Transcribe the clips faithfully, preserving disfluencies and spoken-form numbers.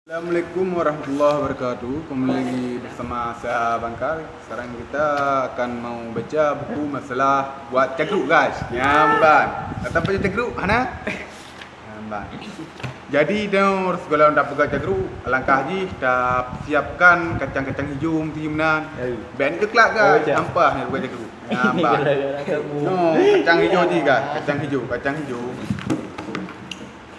Assalamualaikum warahmatullahi wabarakatuh. Kembali lagi bersama saya Bangkar. Sekarang kita akan mau baca buku masalah buat cagruk, guys. Nyan ban. Kata baca cagruk, hana? Nyan ban. Jadi, tanyoe sigohlom tapeugah cagruk, alangkah jih tapersiapkan kacang-kacang hijau meunan. Bèk neukeulak, guys. Nampak nyan bukan cagruk. Nyan ban. No, kacang hijau jih, guys. Kacang hijau, kacang hijau.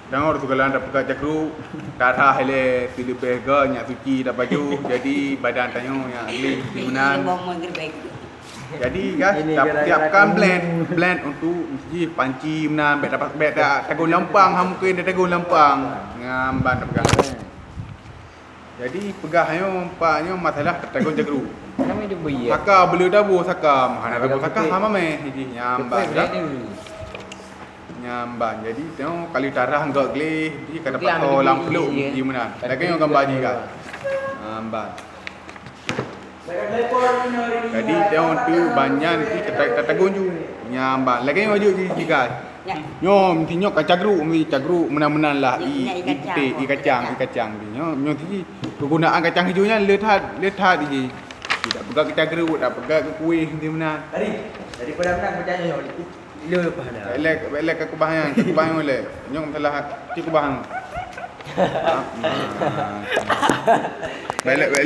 Tanyoe sigohlom tapeugah cagruk, tarah ilèe sileubèh goe nyak suci tapajoh, jadi badan tanyoe nyak gleh meunan. Jadi guys, tapersiapkan blend, blend untuk jih panci meunan, bèk dapat, bèk ta-, tagong lampang, ha mungken tagong lampang. Nyan ban tapeugah. Jadi peugah nyoe, empat nyoe masalah tagong cagruk. Saka beu le taboh saka, hana taboh saka, ha mamèh jih nyan ban. Nyan ban. Jadi, tanyoe kali tarah goe gleh, jih ka tapasoe lam plueng jih meunan. Lagèe nyoe gamba jih, guys. Nyan ban. Jadi, tanyoe teuk ban nyan jih ka ta-, ka tagong ju. Nyan ban. Lagèe nyoe jih, jih, guys. Nyoe, meusti nyoe ka cagruk, mi cagruk meunan-meunan lah. I, i putéh, i kacang, i kacang. Nyoe, nyoe jih. Kegunaan kacang hijau nyan le that, le that jih. Tapeugah cagruk, tapeugah kueh meunan. Tadi, daripada meunan baca nyoe. Lé leupah dah. Bèk lé, bèk lé ka kubah nyan, ka kubah nyan lé. Nyoe masalah, cit kubah nyan. Bèk lé, bèk